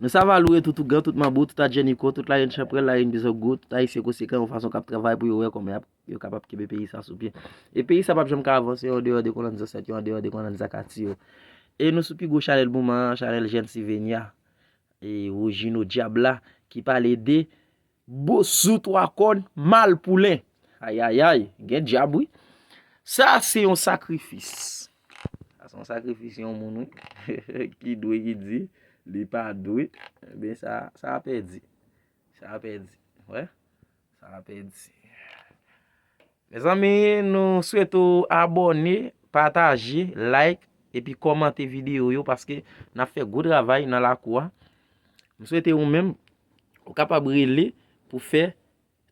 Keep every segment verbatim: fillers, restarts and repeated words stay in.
Nou sava loure tout ougan, tout manbo, tout adjèniko, tout larenn chanpwèl, larenn bizongo, tout ayisyen konsekan yon fason k ap travay pou yo wè kòman y ap, yo kapab kenbe peyi sa sou pye. E peyi sa p ap janm ka avanse andeyò de kònn zansèt yo, andeyò de kònn zakati yo. E nou sou pi gwo chanèl moman an, chanèl Jèn Sivenya. E Wojino Dyab la ki pale de Bosou twa kòn mal poulen. Ayayay, gen dyab wi. Sa se yon sakrifis. Sa se yon sakrifis yon moun wi. Ki dwe ki di, li pa dwe. Ebyen sa, sa a pèdi. Sa a pèdi. Wè? Sa a pèdi. Mezanmi, nou swete w abòne, pataje, like, epi kòmante videyo yo, paske n ap fè gwo travay nan lakou a. M swete ou menm, ou kapab rele pou fè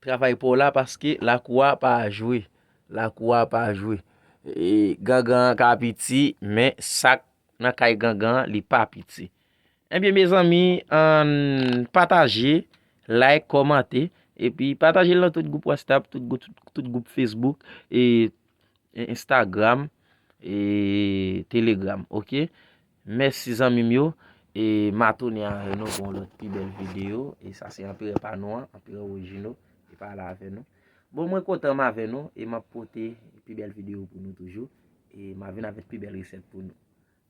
travay pa w la, paske lakou a pa jwe. Lakou a pa jwe. E, gangan an ka piti, men sa k nan kay gangan an, li pa piti. Ebyen, mezanmi, ann pataje, like, kòmante, epi pataje l nan tout gwoup WhatsApp, tout gwoup, tout gwoup Facebook, e, e Instagram, e Telegram, oke? Mèsi zanmi m yo, e m a tounen avè nou pou yon lòt pi bèl videyo, e sa se Anperè pa nou an, Anperè Wojino, li pale avè nou. Bon, mwen kontan m avè nou, e m ap pote pi bèl videyo pou nou toujou, e m a vin avèk pi bèl resèt pou nou.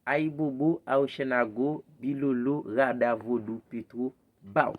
Ayibobo, Awochènago, Bilolo, Rada, Vodou, Petwo, Baw.